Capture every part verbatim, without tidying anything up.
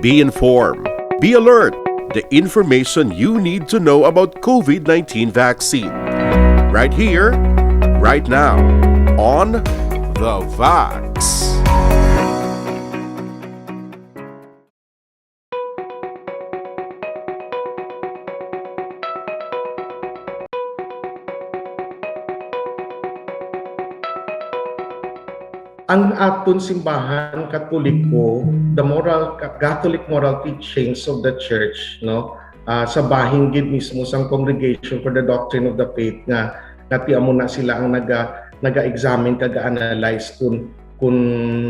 Be informed. Be alert. The information you need to know about COVID nineteen vaccine. Right here, right now, on The Vax. Ang aton simbahan Katoliko, the moral, Catholic moral teachings of the church, no, ah, sa bahin gid mismo sang Congregation for the Doctrine of the Faith nga nga ti amo na sila ang naga naga-examine kag analyze kung kung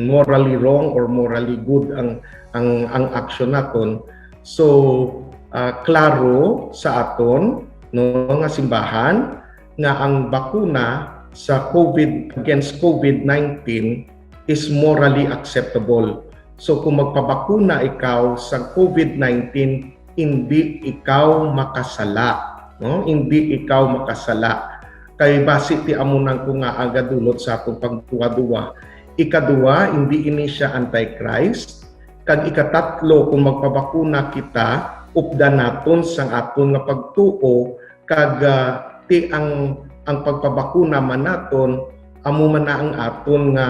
morally wrong or morally good ang ang ang action naton. So, ah, klaro sa aton, no, nga simbahan nga ang bakuna sa COVID, against COVID nineteen is morally acceptable. So kung magpabakuna ikaw sa COVID nineteen, hindi ikaw makasala, no? Hindi ikaw makasala. Kay basi ti amo nang kung nga agadulot sa atong pagduwa-duwa. Ikadua, hindi ini siya antichrist. Kag ikatatlo, kung magpabakuna kita, updan naton sang aton nga pagtuo kag ah, ti ang ang pagpabakuna man naton amo man na ang aton nga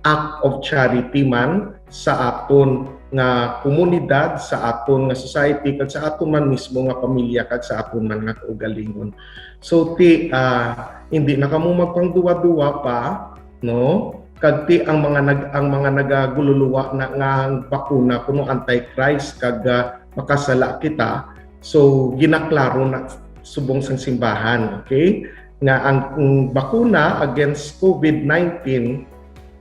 act of charity man sa aton nga komunidad, sa aton nga society, kag sa aton man mismo nga pamilya, kag sa aton man nga kaugalingon. So ti ah, hindi na kamo magpangduwa-duwa pa, no? Kag ti ang mga nag ang mga nagagululuwa na nga ang bakuna kuno antichrist kag ah, makasala kita. So ginaklaro na subong sang simbahan, okay? Nga ang, ang bakuna against COVID nineteen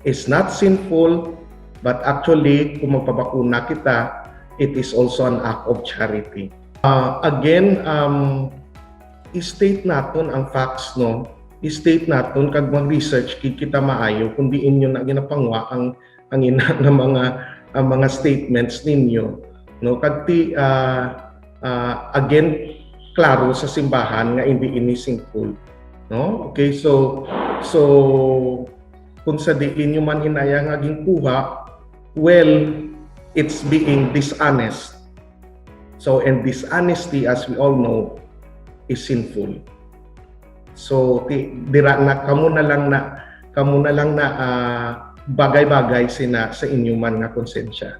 is not sinful, but actually kung magpabakuna kita, it is also an act of charity. Ah, again, um, i-state naton ang facts, no? I-state naton kag mag-research gid kita maayo kung diin nyo na ginapangwa ang ang ina nga mga ang mga statements ninyo, no? Kag ti ah, ah, again, klaro sa simbahan nga hindi ini sinful, no? Okay, so so kung sa diin nyo man inaya nga ginkuha, well, it's being dishonest. So, and dishonesty, as we all know, is sinful. So, ti, dira na kamo na lang na kamo na lang na ah, bagay-bagay sina sa inyo man nga konsensya.